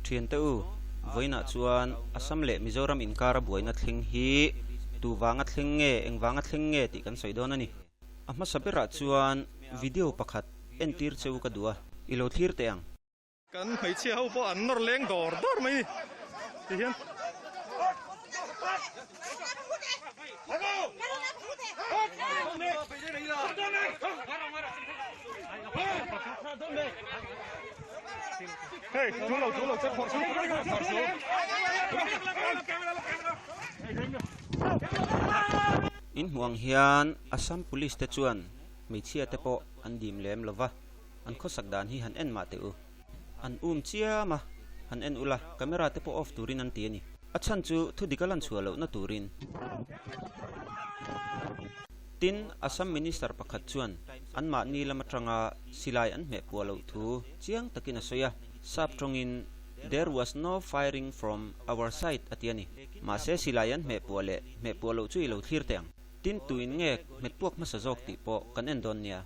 Thiante u, vawiinah chuan Assam leh Mizoram inkara buaina thleng hi tu vanga thleng nge, eng vanga thleng nge tih kan sawi dawn a ni. A hmasa berah chuan video pakhat entir che u ka duh a, i lo thlir teh ang. Kan hmeichhia ho pawh an nawr leng dawr dawr mai ti hian. In hmuh ang hian Assam Police te chuan hmeichhia te pawh an dim lem lo va, an khawsak dan hi han en mah teh u. An um chiam a, han en ula camera te pawh off turin an ti a ni. A chhan chu thu dik a lan chhuah lohna turin. Tin, Assam Minister pakhat chuan anmahni lam atanga silai an hmeh puah loh thu chiang takin a sawi a, sap tawngin There was no firing from our side a ti a ni. Mahse silai an hmeh puah leh hmeh puah loh chu i lo thlir teh ang. Tin, tuin nge hmet puak hmasa zawk tih pawh kan en dawn nia.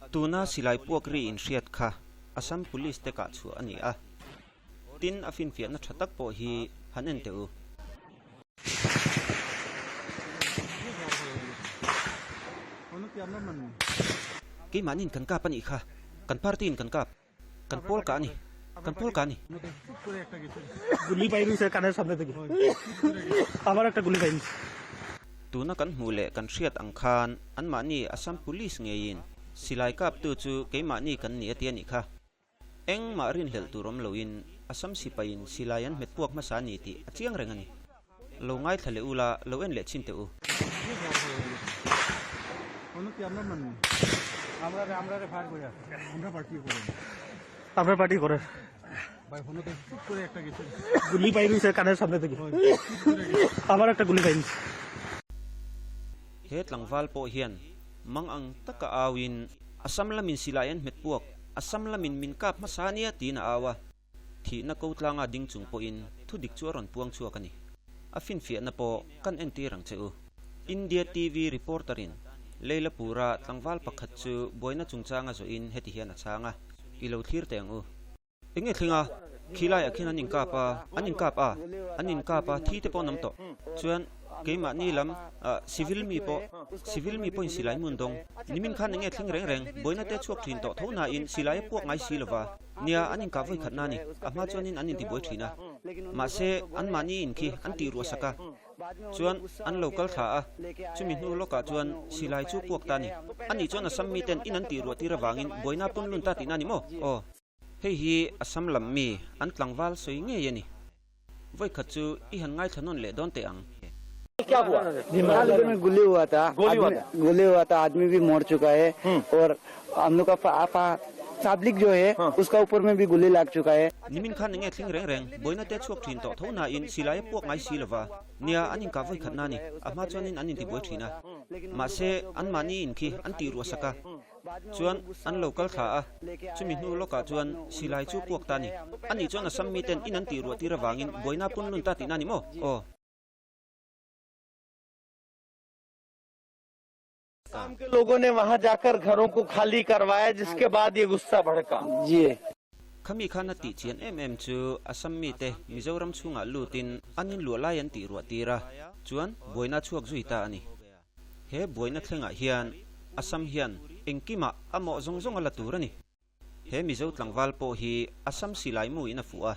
Tuna silai puak ri inhriat kha Assam Police te kah chhuah a ni a, tin a finfiahna tha tak pawh hi han en teh u. Keimahniin kan kap a nih kha, kan party in kan kap. Kan pawl kah a ni. Kan pawl kah a ni. Tuna kan hmuh leh kan hriat ang khan anmahni Assam Police ngeiin silai kaptu chu keimahni kan ni a ti a nih kha. Engmah rinhlelh tur awm loin Assam sipaiin silai an hmet puak hmasa a ni tih a chiang reng a ni. Lo ngaithla leh ula, lo en leh chhin teh u. He tlangval pawh hian mang ang taka auin, Assam lamin silai an hmet puak, Assam lamin min kap hmasa ania tiin a au a. Thihna ko tlanga ding chung pawhin thu dik chu a rawn puang chhuak a ni. A finfiahna pawh kan entir ang che u. India TV reporter-in Leilapura tlangval pakhat chu buaina chungchanga zawhin heti hian a chhang a, I lo thlir teh ang u. Eng nge thling a? Khilaiah khian an inkap a, an inkap a, an inkap a, thi te pawh an awm tawh. Chuan keimahni lam civil mi pawh, civil mi pawhin silai hmun dawng. Nimin khan eng nge thling reng reng, buaina te chhuak thin tawh tho nain silai a puak ngai si lova. Nia, an inkah vawi khatna a ni. A hma chuanin an intibuai thin a. Mahse, anmahni in khi an tih ruah sak a. Chuan, an lo kal thla a. Chumi hnu lawkah chuan silai chu puak ta a ni. Ani chuan Assam miten in an tih ruah tir avangin buaina pawn lun ta tihna a ni maw? Aw. Hei hi Assam lam mi an tlangval sawi ngei a ni. Vawi khat chu i han ngaithla nawn leh dawn teh ang. Nimin khan enge thling reng reng, buaina te chhuak thin tawh tho nain silai a puak ngai si lova, nia an inkah vawi khatna a ni, a hma chuanin an intibuai thin a. Mahse, anmahni in khi an tih ruah sak a. Chuan an lo kal thla a, chumi hnu lawkah chuan silai chu puak ta a ni. Ani chuan Assam miten in an tih ruah tir avangin buaina pun lun ta tihna a ni maw? Aw. Khami khan a tih chian em em chu Assam mite Mizoram chhungah lutin an inluah lai an tih ruah tir a, chuan buaina chhuak zui ta a ni. He buaina thlengah hian Assam hian engkimah a mawh zawng zawng a la tur a ni. He Mizo tlangval pawh hi Assam silai mu in a fuh a,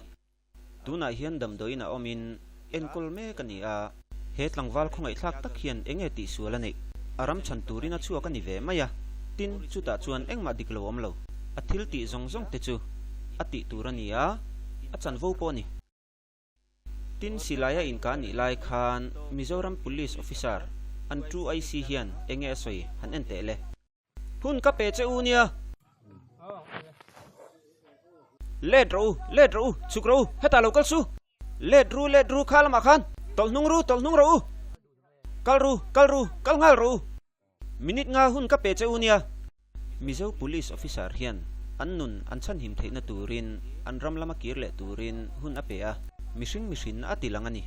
tunah hian damdawiin a awmin enkawl mek a ni a. He tlangval khawngaihthlak tak hian enge tihsual a neih? A ram chhan turin a chhuak a ni ve mai a, tin chutah chuan engmah dik lo awm lo. A thil tih zawng zawng te chu a tih tur a ni a, a chanvo pawh a ni. Tin silaia inkah nih lai khan Mizoram Police Officer an tu IC hian enge a sawi han en teh le. Hun ka pe che u nia. Let rawh u, let rawh u, chhuk rawh u, hetah lo kal su. Let ru, let ru kha lamah khan tawlh hnung ru, tawlh hnung rawh u. Kal ru, kal ru, kal nghal rawh u. Minute nga hun ka pe che u nia. Mizo Police Officer hian an nun an chhanhim theihna turin an ram lama kir leh turin hun a pe a, mihring mihrinna a ti lang a ni.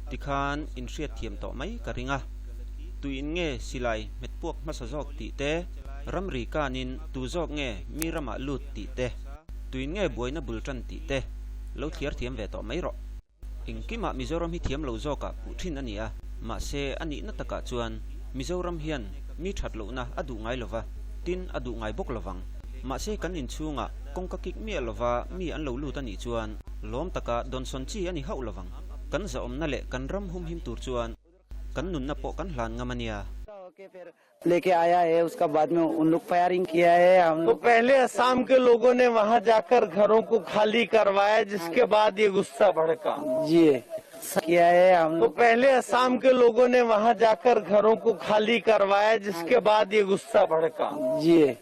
Tikhan inhriat thiam tawh mai ka ring a, tuin nge silai hmet puak hmasa zawk tih te, ramri kanin tu zawk nge mi ramah lut tih te, tuin nge buaina bul tan tih te lo thliar thiam ve tawh mai rawh. Engkimah Mizoram hi thiam lo zawkah puh thin a ni a, mahse a nihna takah chuan Mizoram hian mi that lohna a duh ngai lova, tin a duh ngai bawk lovang. Mahse kan inchhungah kawngka kik miah lova mi an lo lut a nih chuan lawm taka dawnsawn chi a ni hauh lovang. Kan zahawmna leh kan ram humhim tur chuan kan nunna pawh kan hlan ngam a nia. लेके आया है उसका बाद में उन लोग फायरिंग किया है हम तो पहले असम के लोगों ने वहां जाकर घरों को खाली करवाया जिसके बाद ये गुस्सा भड़का जी किया है हम तो पहले असम के लोगों ने वहां जाकर घरों को खाली करवाया जिसके बाद ये गुस्सा भड़का जी।